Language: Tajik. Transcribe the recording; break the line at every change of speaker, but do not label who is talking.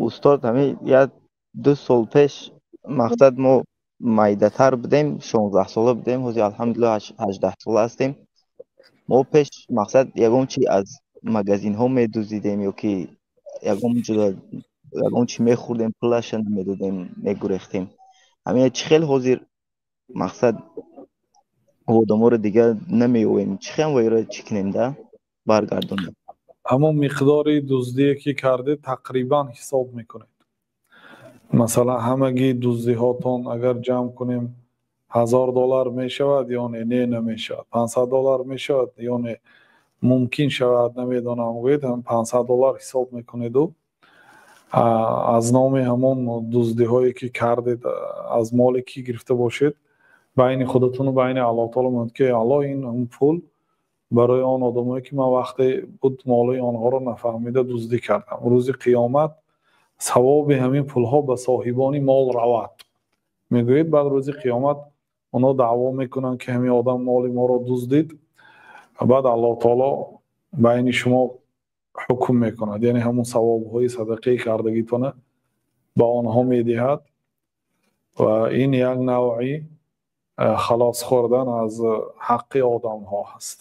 Устод, ҳамин як 2 сол пеш, мақсад, мо майдатар будем, 16 сола будем, ҳозир, алҳамдулилла, 18 сола ҳастем. Мо пеш, мақсад, ягон чи аз магазинҳо медузидем ё ки ягон ҷода ягон чи мехӯрдем, пулаша намедодем, мегурехтем. Ҳамин чӣ хел ҳозир, мақсад, одаморо дигар намеёвем, чӣ хел вайро чӣ кунем да баргардонем?
Ҳамон миқдори дуздие, ки кардед, тақрибан ҳисоб мекунед. Масалан, ҳамагии дуздиҳотон агар ҷамъ кунем, 1000 доллар мешавад ё не? Не, намешавад. 500 доллар мешавад ё не? Мумкин шавад, намедонам, гӯед, 500 доллар ҳисоб мекунеду аз номи ҳамон дуздиҳое, ки кардед, аз моле, ки гирифта бошед, байни худатону байни Аллоҳ таоло мегӯяд, ки Аллоҳ, ин пул барои он одамое, ки ман вақте буд молои онҳоро нафаҳмида дуздӣ кардам. Рӯзи қиёмат савоби ҳамин пулҳо ба соҳибони мол равад, мегӯед. Баъд рӯзи қиёмат онҳо даъво мекунанд, ки ҳамин одам моли моро дуздид. Баъд Аллоҳ таоло байни шумо ҳукм мекунад, яъне ҳамон савобҳои садақаи кардагитона ба онҳо медиҳад ва ин як навъи халос хӯрдан аз ҳаққи одамҳо ҳаст.